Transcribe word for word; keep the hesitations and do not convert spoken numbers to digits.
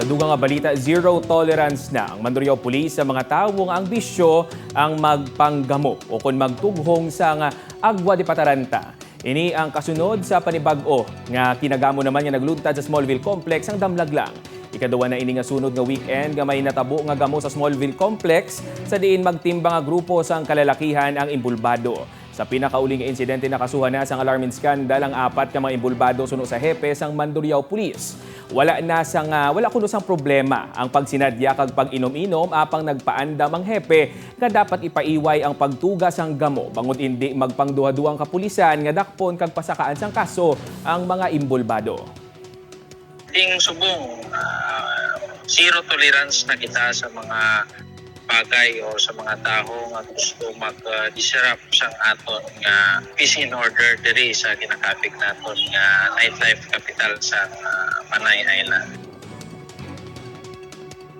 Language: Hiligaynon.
Dugang nga balita, zero tolerance na ang Mandurriao Police sa mga tawo nga ang bisyo ang magpanggamo o kon magtughong sa nga agwa de pataranta. Ini ang kasunod sa panibag-o nga kinagamo naman nga nagluntad sa Smallville Complex ang damlag lang. Ikaduha na ini nga sunod nga weekend nga may natabo nga gamo sa Smallville Complex, sa diin magtimbang nga grupo sang kalalakihan ang imbulbado. Sa pinakauli nga insidente, nakasuhan na sang alarm and scandal ang apat ka mga imbulbado suno sa hepe sang Mandurriao Police. Wala na sang, ah, wala kuno sang problema ang pagsinadya kag pag-inom-inom, apang nagpaandam ang hepe nga dapat ipaiway ang pagtuga sang gamo bangod indi magpangduhaduha ang kapulisan nga dakpon kag pasakaan sang kaso ang mga imbulbado. Ding subong, ah, zero tolerance na kita sa mga bagay o sa mga tawo nga gusto mag, ah, disrupt sang aton nga peace and order diri sa ginakapig naton nga nightlife capital sa, ah, Panay Island.